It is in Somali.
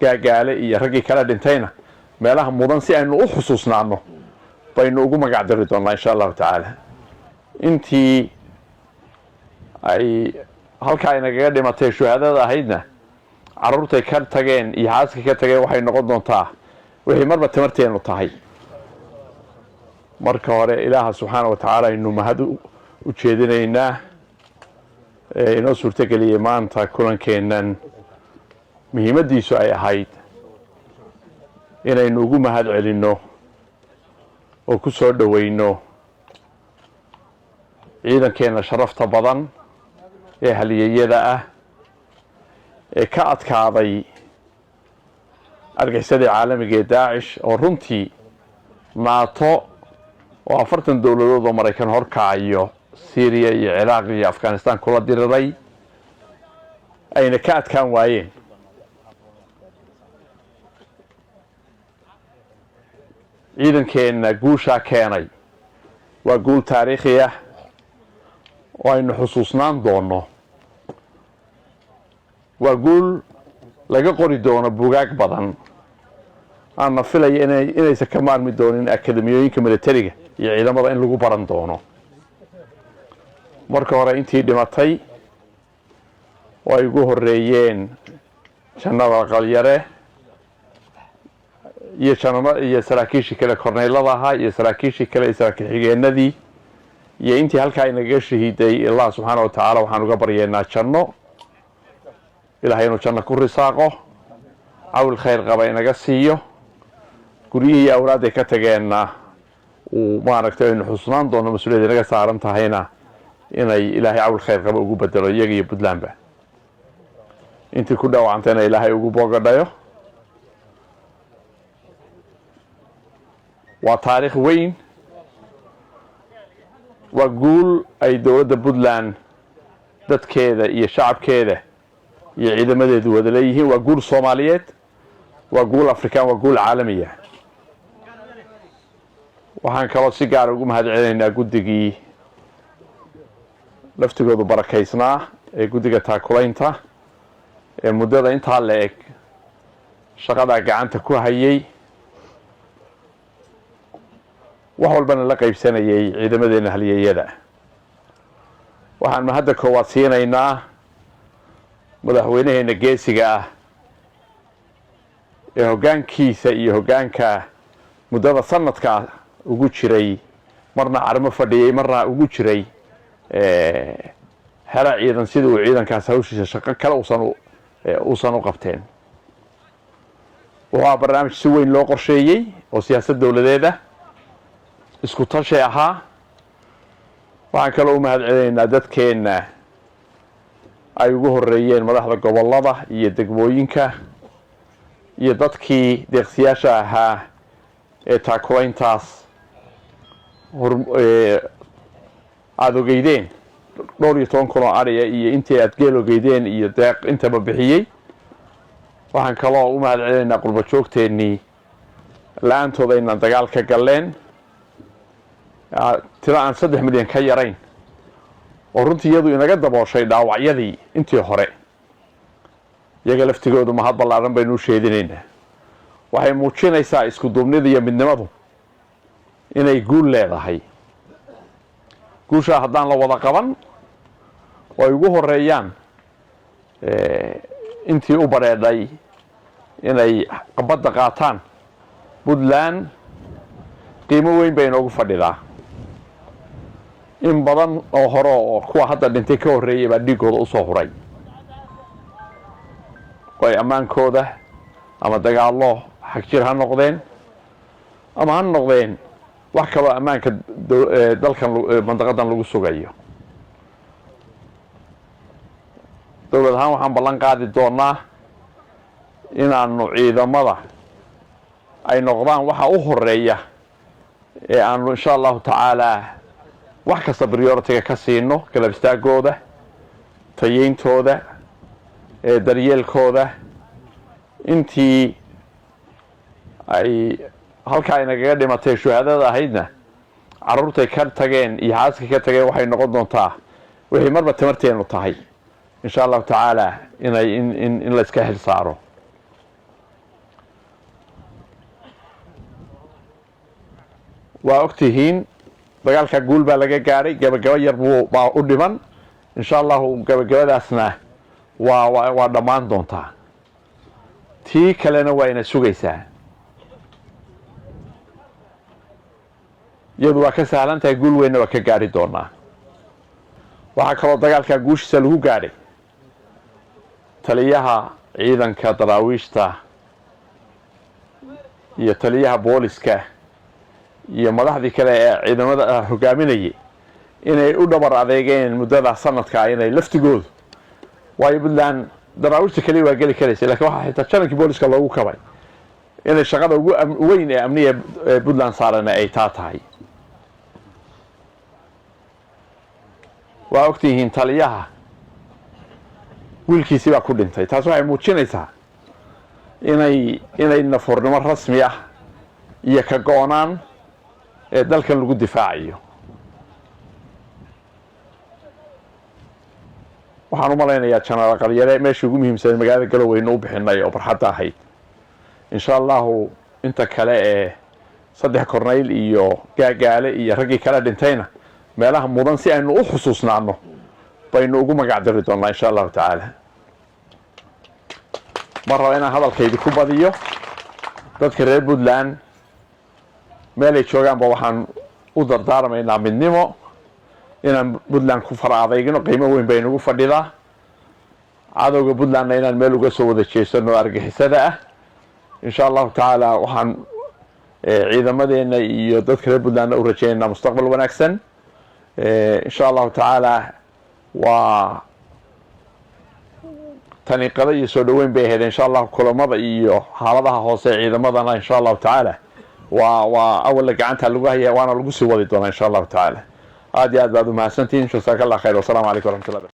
Gaagaale iyo raggii kala dhintayna meelaha mudan si aynu u xusuusnaano baynu ugu magac dari doonnaa, insha Allahu tacaala. Intii ay halkaa inagaga dhimatay shuhadada ahaydna, carruurtay ka tageen iyo xaaskay ka tageen waxay noqon doontaa wixii marba tamarteenu tahay. Marka hore Ilaaha subxaana wa tacaala aynu mahad u jeedinaynaa ee inoo suurtogeliyey maanta kulankeennan muhiimaddiisu ay ahayd inaynu ugu mahad celinno oo ku soo dhoweyno ciidankeenna sharafta badan ee halyeeyada ah ee ka adkaaday argagixisadii caalamiga ee Daacish, oo runtii NATO oo 40 dowladood oo Maraykan horkacayo Syriya iyo Ciraaq iyo Afghanistan kula diriray ayna ka adkaan waayeen. Ciidankeenna guushaa keenay waa guul taariikhi ah oo aynu xusuusnaan doonno, waa guul laga qori doono bugaag badan, aanna filaya inaysan ka maarmi doonin akademiyooyinka militariga iyo ciidamada in lagu baran doono. Marka hore intii dhimatay oo ay ugu horreeyeen Jenaraal Qalyare iyo janano iyo saraakiishii kale korneylada ahaa iyo saraakiishii kale iyo saraakiil xigeenadii iyo intii halkaa inagaga shahiiday, Allah subxaana wa tacaala waxaan uga baryeynaa janno, Ilahay inuu janno ku risaaqo, cawil khayr qaba inaga siiyo, guryihii iyo awlaadday ka tageenna uu maaragtay aynu xusnaan doono, mas-uuliyad inaga saaran tahayna inay Ilaahay cawil khayr qaba ugu bedelo iyaga iyo Puntlandba. Intii ku dhaawacantayna Ilaahay ugu boogadhayo. Waa taariikh weyn, waa guul ay dowladda Puntland dadkeeda iyo shacabkeeda iyo ciidamadeedu wada leeyihiin, waa guul Soomaaliyeed, waa guul Afrikaan, waa guul caalamiya. Waxaan kaloo si gaara ugu mahad celinaynaa guddigii laftigoodu barakaysnaa ee guddiga taakulaynta ee muddada intaa la eg shaqadaa gacanta ku hayay, wax walbana la qaybsanayay ciidamadeenna halyeeyada. Waxaan mahadda koowaad siinaynaa madaxweynaheenna geesiga ah ee hoggaankiisa iyo hoggaanka muddada sanadka ugu jiray, marna carmo fadhiyey, marna ugu jiray xero ciidan, sida uu ciidankaas hawshiisa shaqo kale uusan u qabteen. Wuxuu ahaa barnaamij si weyn loo qorsheeyey oo siyaasad dowladeed ah, isku tashi ahaa. Waxaan kaloo u mahad celinaynaa dadkeenna ay ugu horreeyeen madaxda gobollada iyo degmooyinka iyo dadkii deeqsiyaasha ahaa ee taakulayntaas aada ogeydeen, dhowr iyo toban kun oo adhiya iyo intii aad geel ogeydeen iyo deeq intaba bixiyey. Waxaan kaloo u mahad celinaynaa qurbo joogteennii, la-aantooda inaan dagaal ka galleen, tiro aan 3 milyan ka yarayn oo runtii iyadu inaga dabooshay dhaawacyadii intii hore. Iyaga laftigoodu mahad ballaaran baynu u sheedinaynaa. Waxay muujinaysaa isku duubnida iyo midnimadu inay guul leedahay. Guushaa haddaan la wada qaban oo ay ugu horeeyaan intii u badheedhay inay badda qaataan, Puntland qiimo weyn bay inoogu fadhidaa. In badan oo hore oo kuwa hadda dhintay ka horreeyay baa dhiiggooda usoo huray oo ay ammaankooda ama dagaallo xagjir ha noqdeen ama ha noqdeen wax kaloo ammaanka dalkan mandaqadan lagu sugayo. Dowlad ahaan waxaan ballan qaadi doonaa inaanu ciidamada ay noqdaan waxa u horeeya ee aanu insha Allahu tacaalaa wax kasta priority-ga ka siino, garab istaagooda, tayeyntooda, daryeelkooda. Intii ay halkaa inagaga dhimatay shuhadada ahaydna, carruurtay ka tageen iyo xaaskay ka tageen waxay noqon doontaa wixii marba tamarteenu tahay, insha Allahu tacaala, inay in in in la iska xil saaro. Waa ogtihiin, dagaalka guul baa laga gaadhay. Gabagaba yar baa u dhiman. Insha Allahu gabagabadaasna waa dhammaan doontaa. Tii kalena waa ina sugaysaa. Iyadu waa ka sahlan tahay, guul weynna waa ka gaadhi doonaa. Waxaa kaloo dagaalkaa guushiisa lagu gaadhay taliyaha ciidanka daraawiishta iyo taliyaha booliska iyo madaxdii kale ee ciidamada hogaaminayay inay u dhabar adeegeen muddada sanadka, inay laftigoodu, waayo Puntland daraawiishta keliya waa geli karaysa, lakin waxaa xitaa janankii booliska loogu kabay inay shaqada ugu weyn ee amniga ee Puntland saarana ay taa tahay. Waa ogtihiin, taliyaha wiilkiisii baa ku dhintay. Taas waxay muujinaysaa inay nafurnimo rasmi ah iyo ka go-naan ee dalkan lagu difaacayo. Waxaan u malaynayaa Jenaraal Qaryare meeshii ugu muhiimsanay magaalada Galoweynu u bixinay oo barxadda ahayd. Insha Allahu inta kale ee saddex kornayl iyo Gaagaale iyo raggii kale dhintayna meelaha mudan si aynu u xusuusnaano baynu ugu magac diri doonaa, insha Allahu tacaala. Ma raba inaan hadalkaydi ku badiyo. Dadka reer Puntland meelay joogaanba waxaan u dardaarmaynaa midnimo, inaan Puntland ku fara adeygno. Qiimo weyn bay nagu fadhidaa. Cadowga Puntlandna inaan meel uga soo wada jeesano, argixisada ah, insha Allahu tacaala. Waxaan ciidamadeena iyo dadka reer Puntlandna u rajeynaynaa mustaqbal wanaagsan, insha Allahu tacaala. Waa tani qada iyo soo dhaweyn bay ahayd. Insha Allahu kulamada iyo xaaladaha hoose ciidamadana, insha Allahu tacaala, waa awalna gacanta lagu haya, waana lagu sii wadi doonaa, insha Allahu tacaala. Aad iyo aad baad umahadsantihin. Jazaak Allah khayr. Wasalaamu calaykum waraxmatullah.